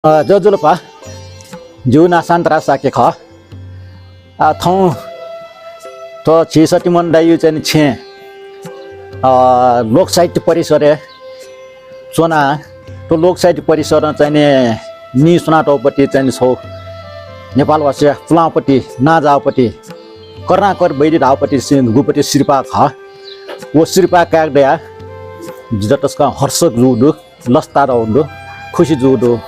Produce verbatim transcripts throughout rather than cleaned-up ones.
अ, ज्वजलपा, जिगु नां शान्तराज शाक्य खः। आ, थौं थ्व झी सत्यमोहन दाइया चाहिँ नि छेँय्, अ, लोक साहित्य परिसरय् च्वना। थ्व लोक साहित्य परिसरं चाहिँ नि नीस्वनातःगु पति चाहिँ नि छगू नेपाल भाषाया पुलांगु पति, नां जाःगु पति, करुणाकर वैद्य धाःगु पति सि-, गुपति सिरपाः खः। व सिरपाः कायेगु दयाः जितः तसकं हर्ष जूगु दु। लसता दु, खुसी जूगु दु।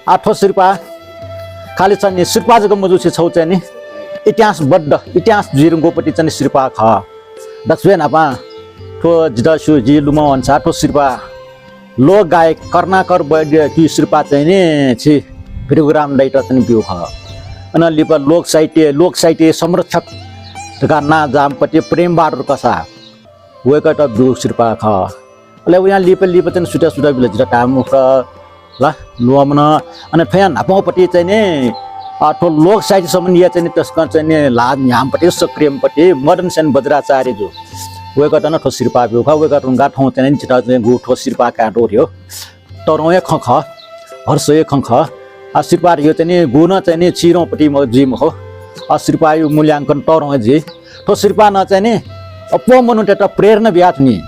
आ, थ्व सिरपाः खालि चाहिँ नि सिरपाः जक मजुसे छगू चाहिँ नि इतिहासबद्ध, इतिहास जुइधुंकूगु पति चाहिँ नि सिरपाः खः। दक्वसिबय् न्हापां थ्व जितः स्यू, जिं लुमं वंसा थ्व सिरपाः लोक गायक करुणाकर वैद्यया सिरपाः चाहिँ नि झी भृगुराम दाइयात चाहिँ नि ब्यूगु खः। अन लिपा लोक साहित्य, लोक साहित्य संरक्षक धकाः नां जाःम्ह पति प्रेम बहादुर कसाः, वय्कःयात ब्यूगु सिरपाः खः। अले वयां लिपा लिपा चाहिँ नि सुथय् सुथय् बिल जितः धाये मफु ला, ल्वःमन। अन थ्वयां न्हापांगु पति चाहिँ नि, अ, थ्व लोक साहित्य सम्बन्धीया चाहिँ नि तसकं चाहिँ नि ल्हाः न्ह्याःम्ह पति, सक्रियम्ह पति मदन सेन वज्राचार्य जु। वय्कःयात नं थ्व सिरपाः ब्यूगु खः। वय्कःयात धुंकाः थौं चाहिँ नि जितः चाहिँ गुगु थ्व सिरपाः कायेत वःगु तःधंगु हे खँ खः, हर्षया खँ खः। आ, सिरपाः धइगु चाहिँ नि गुगु नं चाहिँ नि चिधंगु पति म-, जुइ मखु। आ, सिरपाःया मूल्यांकन तःधंगु हे जुइ। थ्व सिरपाः नं चाहिँ नि अप्वः मनूतय्त प्रेरणा बियाच्वनी।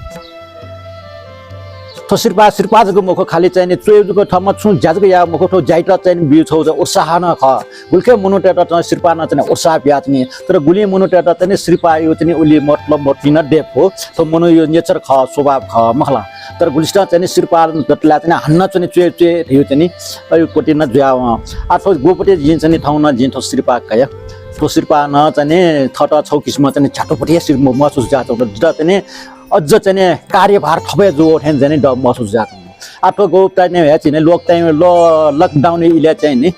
थ्व सिरपाः, सिरपाः जक मखु, खालि चाहिँ नि च्वय् जक, थःम्हं छुं ज्या जक याःगु मखु, थ्व ज्यायात चाहिँ नि ब्यूगु छगू उत्साह नं खः। गुलिखे मनूतय्त चाहिँ सिरपाः नं चाहिँ नि उत्साह बियाच्वनी। तर गुलिं मनूतय्त चाहिँ नि सिरपाःया चाहिँ नि उलि मतलब मतिइ नं दयेफु। थ्व मनूया nature खः, स्वभाव खः, मखु ला। तर गुलिसितं चाहिँ नि सिरपाः दतले चाहिँ नि हानं च्वने च्वय् च्वय् धइगु चाहिँ नि अय् पति नं जुयावं। आ, थ्व गुपति जिं चाहिँ नि थौं नं जिं थ्व सिरपाः कया। थ्व सिरपाः नं चाहिँ नि थःत छगू किसिमं चाहिँ नि झ्यातुपति हे सिर-, महसुस जुयाच्वंगु दु। जितः चाहिँ नि अझ चाहिँ नि कार्यभार थप हे जूगु थें चाहिँ नि द-, महसुस जुयाच्वंगु दु। आ, थ्व गुपति चाहिँ नि हे झी नं lockdown, ल-, lockdown इलय् चाहिँ नि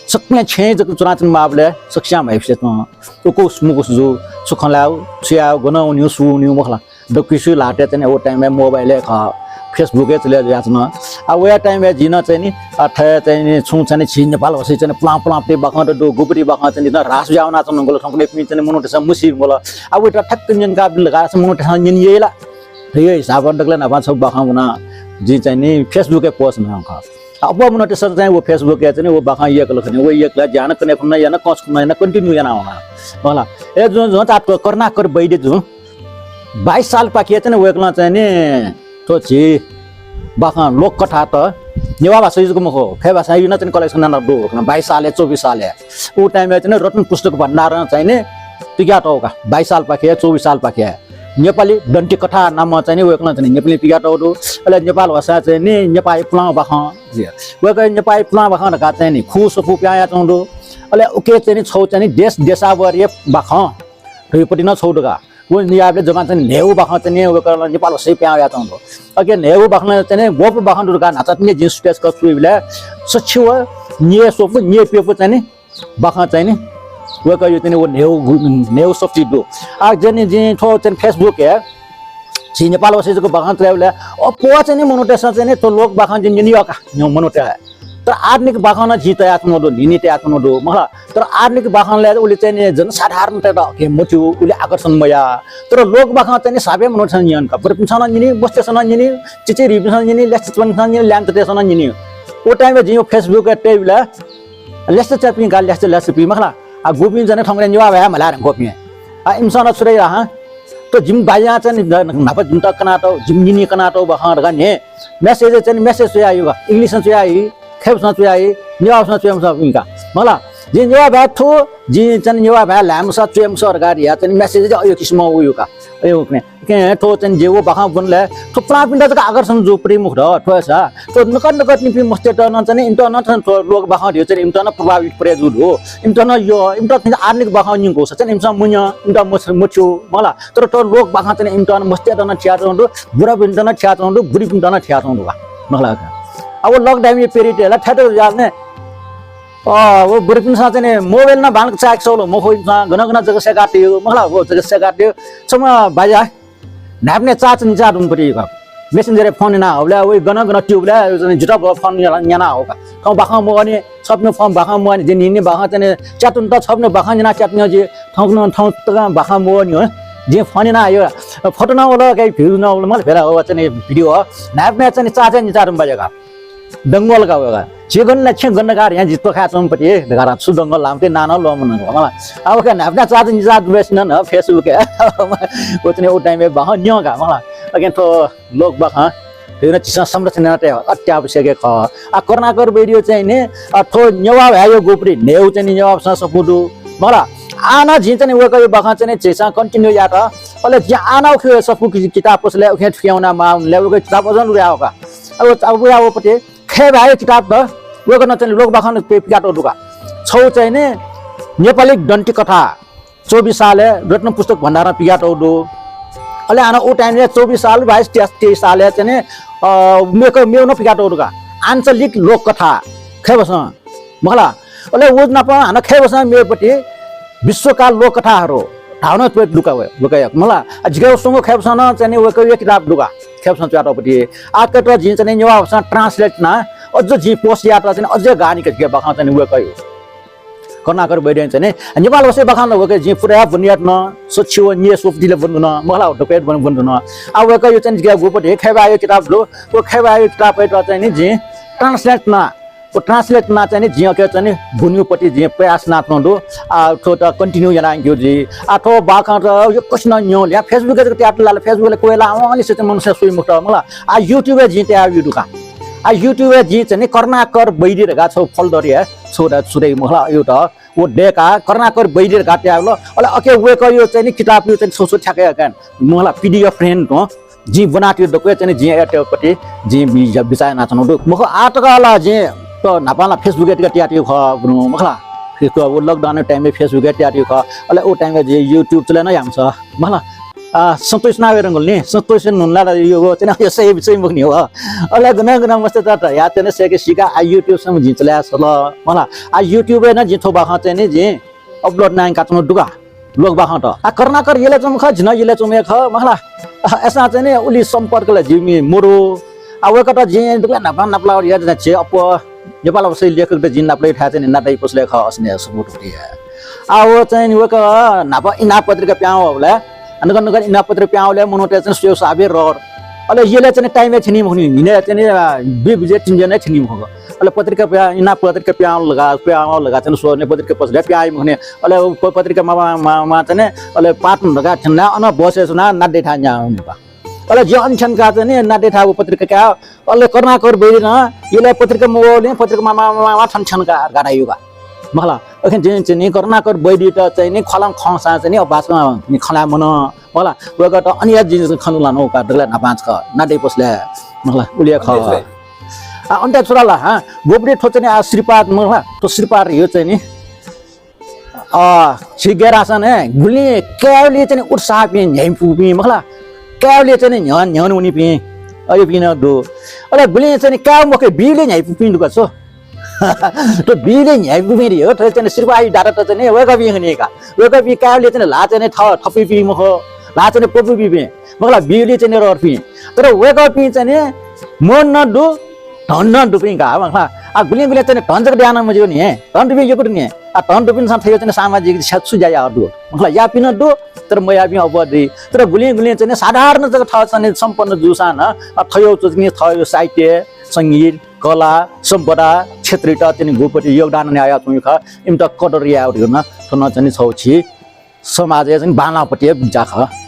सकलें छेँय् जक च्वनाच्वनेमाःबलय् सकस्यां म्हाइपुसे च्वं। उकुस मुकुस जू, छु खँ ल्हायेगु, छु यायेगु, गन वनेगु, सु वनेगु मखु ला। दक्वसिया ल्हातय् चाहिँ नि व time-य् mobile हे खः, Facebook हे चले जुयाच्वन। आ, वया time-य् जिं नं चाहिँ नि, आ, थथे चाहिँ नि छुं चाहिँ नि झी नेपाल भाषाया चाहिँ नि पुलां पुलां पति बाखं दु, गुपति बाखं चाहिँ नि नं ह्रास जुया वनाच्वंगु दु, थौंकन्हय्‌पिं चाहिँ नि मनूतय्‌सं मुसी वंगु दु। आ, वयात ठ्याक्क न्यंकाबिल धकाः मनूतय्‌सं न्यने याइ ला। थ्व हे हिसाबं दकलय् न्हापां छगू बाखं वना, जिं चाहिँ नि Facebook-य् post यानागु खः। आ, अप्वः मनूतय्‌सं चाहिँ व Facebook-य् चाहिँ नि व बाखं यय्‌कल खनी, व यय्‌कल ज्या नं कने फुन याना, कस नं याना, continue याना वना। मखु ला। अय् जुं जुं चा थ्व करुणाकर वैद्य जुं बाइस सालपाखे चाहिँ नि वय्‌कलं चाहिँ नि थ्व झी बाखं लोककथात नेवाः भाषाया जक मखु, खय् भाषाया नं चाहिँ नि collection याना दु वय्‌कलं बाइस सालय्, चौबिस सालय्। उ time-य् चाहिँ नि रत्न पुस्तक भण्डारं चाहिँ नि पिकातःगु का, बाइस सालपाखे, चौबिस सालपाखे। नेपाली दन्त्यकथा नामं चाहिँ नि वय्‌कलं चाहिँ नि नेपाली पिकातःगु दु। अले नेपाल भाषा चाहिँ नि नेपाःया पुलां बाखं। वय्‌कलं नेपाःया पुलां बाखं धकाः चाहिँ नि खू सफू पिहां यानाच्वंगु दु। अले उकी चाहिँ नि छगू चाहिँ नि देश देशावरया बाखं धइगु पति नं छगू दु का। व नियाबलय् जम्मा चाहिँ नि न्हय्‌गू बाखं चाहिँ नि वय्‌कलं नेपाल भाषाय् पिहां वयाच्वंगु दु। अले न्हय्‌गू बाखं चाहिँ नि ग्वःपु बाखं दु धकाः न्हाचः तिनि जिं सुथय् कयाच्वनागुलिं स्वछिव न्यय्‌स्वपु, न्यय्‌प्यपु चाहिँ नि बाखं चाहिँ नि वय्‌कःया चाहिँ नि व न्हय्‌गू, न्हय्‌गू सफुती दु। आ, चाहिँ नि जिं थ्व चाहिँ नि Facebook-य् झी नेपाल भाषाया जक बाखं तयाबलय् अप्वः चाहिँ नि मनूतय्‌सं चाहिँ नि थ्व लोक बाखं चाहिँ नि न्यनी यः का, न्यं मनूतय्। तर आधुनिक बाखं नं जिं तयाच्वनागु दु, न्हिं न्हिं तयाच्वनागु दु, मखु ला। तर आधुनिक बाखंलय् उलि चाहिँ नि जनसाधारणतय्‌त हे मथ्यू, उलि आकर्षण मयाः। तर लोक बाखं चाहिँ नि साबे मनूतय्‌सं न्यन का। बुरापिन्सं नं न्यनी, मस्तय्‌सं नं न्यनी, चिचीधुरीपिन्सं न्यनी, ल्यासे च्वंपिन्सं न्यनी, ल्याय्‌म्ह ततातय्‌सं नं न्यनी। व time-य् जिं Facebook-य् तयाबलय् ल्यासे च्वंपिं का, ल्यासे ल्यासेपिं मखु ला। आ, गुपिं चाहिँ नि थौंकन्हय् नेवाः भाय् मल्हाये धुंकूपिं। आ, इमिसं नं छु धया हं? थ्व जिमि बाज्यां चाहिँ नि न्हापा जिमित कनातःगु, जिमि निंनिं कनातःगु बाखं धकाः न्ह्यः message चाहिँ नि message च्वयाहःगु का, English-ं च्वयाहःगु, खय् भाषां च्वयाहःगु, नेवाः भाषां च्वये मसःपिं का। मखु ला, जिं नेवाः भाय् थ्व, जिं चाहिँ नि नेवाः भाय् ल्हाये मसः, च्वये मसः धकाः धयाः चाहिँ नि message चाहिँ अय् किसिमं वःगु का। अय् उकथं। थौं चाहिँ नि जिं व बाखं ब्वनेबलय् थ्व पुलांपिन्त जक आकर्षण जूगु पति मखु ध, थ्व हे सा। थ्व नकतिनि नकतिनिपिं मस्तय्‌त नं चाहिँ नि इमित नं थ्व लोक बाखं धइगु चाहिँ नि इमित नं प्रभावित याये जूगु दु। इमित नं यः, इमित थ्व आधुनिक बाखं न्यंकूसा चाहिँ नि इमिसं मन्यं, इमित मस-, मथ्यू, मखु ला। तर थ्व लोक बाखं चाहिँ नि इमित नं मस्तय्‌त नं थियाच्वंगु दु, बुरापिन्त नं थियाच्वंगु दु, बुरिपिन्त नं थियाच्वंगु दु का। मखु ला का। आ, व lockdown-या period-य् ला थथे याःगु नि। अ, व बुरापिन्सं चाहिँ नि mobile नं बांलाक चाय्‌के सःगु मखु, इमिसं गन गन जक सय्‌कातःगु, मखु ला, व जक सय्‌कातःगु। छम्ह बाज्या न्हाय्‌पनय् चाःचा निचाः दुम्ह पति का। Messenger-य् phone यानाः हःबलय्, वइ गन गन तःबलय्, जितः phone याना, यानाः हः का। थौं बाखं मवःनि, छपिनिगु phone बाखं मवःनि, जिं न्हिं न्हिं बाखं चाहिँ नि च्यातुन्त छपिनिगु बाखं न्यनाः च्यातुन्यं जि, थौंकन्हय् थौं तकं बाखं मवःनि हँ। जिं phone यानाः हया, photo नं वल, कइ view नं वल, मखु ला, भेला हो चाहिँ नि video। न्हाय्‌पनय् चाहिँ नि चाःचा निचाः दुम्ह बाज्या का। दंगल का वय्‌कः। झी गन ला छेँ गन का यां जि तोखा चंपति धकाः छु दंगल लामते नाना लो मन मला। अब का नापना चाच निजा दुबेस न न Facebook हे। ओ चाहिँ ओ time ए बाह न्यं का मला। अके थो लोक बाखं भिन्न चिसा संरक्षण ते अत्यावश्यक हे खः। आ करुणाकर वैद्य चाहिँ नि, आ थो नेवा भायो गोपरी नेउ चाहिँ नि नेवा भाषा सपुदु। मला आना झी चाहिँ नि वय्कःयो बाखं चाहिँ नि झीसं continue यात। अले झी आना उखे सपु कि-, किताब पसले उखे थुयाउना मा ले वय्कःयो किताब अजन रुया का। अब अब या वपति खय् भायो किताब द वय्कलं चाहिँ नि लोक बाखं पे पिकातो दुका। छौ चाहिँ नि नेपाली दन्ति कथा चौबिस सालय् रत्न पुस्तक भण्डारं पिकातो दु। अले आना उ time ए चौबिस साल, बाइस, तेइस, तेइस सालय् चाहिँ नि, अ, मेक-, मेउ न पिकातो दुका। आञ्चलिक लोक कथा खय् भाषां मखला। अले उ नाप हानं खय् भाषां मेउपति विश्वका लोक कथाहरू धाउन त्वय् दुका वय्, वय्कःयो मला। आ जिके स्वंगू खय् भाषां न चाहिँ नि वय्कःयो किताब दुका। खय् भाषां च्वयातोपति। आकत जिं चाहिँ नि नेवा भाषां translate ना, अझ जिं post यात चाहिँ नि अझ गानि के बाखं चाहिँ नि वय्कःयो। करुणाकर वैद्य चाहिँ नि नेपाल भाषा बाखं वय्कःयो जिं पुरा बन्यात न, सच्छि व निये सोपतिले बन्धु न, मखला डोपेट बन बन्धु न। आ वय्कःयो चाहिँ जिके गोपति खय् भायो किताब दु, व खय् भायो किताब हे त चाहिँ नि जिं translate ना। व translate ना चाहिँ नि जिं अके चाहिँ नि बुन्युपति जिं प्रयास ना तुं दु। आ थो त continue याना ग्यु जि। आ थो बाखं त यो कसिन न्यं ल्या Facebook ए तयात लाल, Facebook ले कोयला अवंलि से मनुष्य सुइ मुक्त मला। आ YouTube ए जिं तया यु दुका। आ YouTube ए जिं चाहिँ नि करुणाकर वैद्य धका छौ folder ए छौ द छुदै मखला यो त। व देका करुणाकर वैद्य धका तया ल। अले अके वय्कःयो चाहिँ नि किताब यो चाहिँ नि छौ छौ ठ्याके अके मखला PDF friend त जिं बनातियो दक्वय् चाहिँ नि जिं एतेपति जिं बि-, बिचाः यानाच्वनागु दु। मखु आः तक ला जिं त न्हापां ला Facebook ए तयातियो खः बुनु मखला। Facebook व lockdown time ए Facebook ए तयातियो खः। अले उ time ए जिं YouTube चले न यामस मखला। आ, सन्तोष नावे रंगल नि, सन्तोष नुनला ला यो चाहिँ नि यो सही, सही मुख नि हो। अले गन गन मस्त त या चाहिँ नि सेके सिका आ YouTube सम जिं चले सल मखला। आ YouTube ए न जिं थो बाखं चाहिँ नि जिं upload नां काच्वनागु दुका। लोक बाखं त। आ, करुणाकर यले चुम खः, झिन यले चुम हे खः, मखला। आ, अय्सां चाहिँ नि उलि सम्पर्क ला जिमि मरु। आ, वय्कःत जिं दुकला नापलाः नापलाः या चाहिँ छि अप्वः नेपाल भाषाया लेखकत जिं नापलाः थाय् चाहिँ नि नादाइ पसले खः असने सबुत हुति हे। आ, व चाहिँ नि वय्कः नाप इनाप पत्रिका प्यां वःबलय्, आ, नकन नकन इनाप पत्रिका प्यां वःबलय् मनूत चाहिँ नि स्वयेगु साबे रर। अले यले चाहिँ नि time ए थिनि मखुनि, न्हिनय् चाहिँ नि, आ, दुई बजे, तीन बजे नं थिनि मखु। अले पत्रिका प्या-, इनाप पत्रिका प्यां लगा, प्यां लगा चाहिँ नि स्वने पत्रिका पसले प्याइ मखुनि। अले प-, पत्रिका मा, मा, मा, मा चाहिँ नि, अले पाटन धकाः थ्यना, अन बसय् सुना, नाद्दै थाय् न्याः हुने बा। अले जिं अन थ्यंका चाहिँ नि, नाद्दै थाय् व पत्रिका का, अले करुणाकर वैद्य न, यले पत्रिका मवले, पत्रिका मा, मा, मा, मा, थन थ्यंका, गाडा युगा। मखला, अखिन जिं चाहिँ नि, करुणाकर वैद्य त चाहिँ नि, खलं खंसा चाहिँ नि, अभासमा नि खला मन, मखला, वय्कः त अनिया जिं चाहिँ खनु लानो का, दगला नापांच क, नाद्दै पसले, मखला, उलिया ख। आ, अन्त्य छुरा ला, हा, गोपरी थो चाहिँ नि, आ, श्रीपाद, मखला, थो श्रीपाद यो चाहिँ नि, अ, छि गेरासन हे गुलिं काय्‌बलय् चाहिँ नि उत्साहपिं न्ह्याइपुपिं मखला, काय्‌बलय् चाहिँ नि न्ह्यः-, न्ह्यःने वनीपिं अय्‌पिं नं दु। अले गुलिं चाहिँ नि काय् मखु, बीबलय् न्ह्याइपुपिं दुका छु। थ्व बीबलय् न्ह्याइपुपिं रे हो, थ्व चाहिँ नि सिरपाही दाता त चाहिँ नि वय्‌कःपिं खनी का। वय्‌कःपिं काय्‌बलय् चाहिँ नि ल्हाः चाहिँ नि थ-, थपुइपिं मखु, ल्हाः चाहिँ नि प्वपुइपिं मखला, बीबलय् चाहिँ नि रःपिं। तर वय्‌कःपिं चाहिँ नि मन नं दु, धन नं दुपिं का, मखला। आ, गुलिं गुलिं चाहिँ नि धन जक दयानं मज्यू नि, धन दुपिं यक्व दु नि। आ, धन दुपिन्सं थ्व चाहिँ नि सामाजिक छु ज्या याः दु? मखला, याःपिं नं दु, तर मयाःपिं अप्वः दु। तर गुलिं गुलिं चाहिँ नि साधारण जक थः चाहिँ नि सम्पन्न जूसां नं, आ, थ्व चाहिँ नि थःगु साहित्य, संगीत, कला, सम्पदा क्षेत्रयात चाहिँ नि गुपति योगदान यानाच्वंगु खः, इमित कदर यायेगु धइगु नं थन चाहिँ नि छगू झी समाजय् चाहिँ नि बांलाःपति बिचाः खः।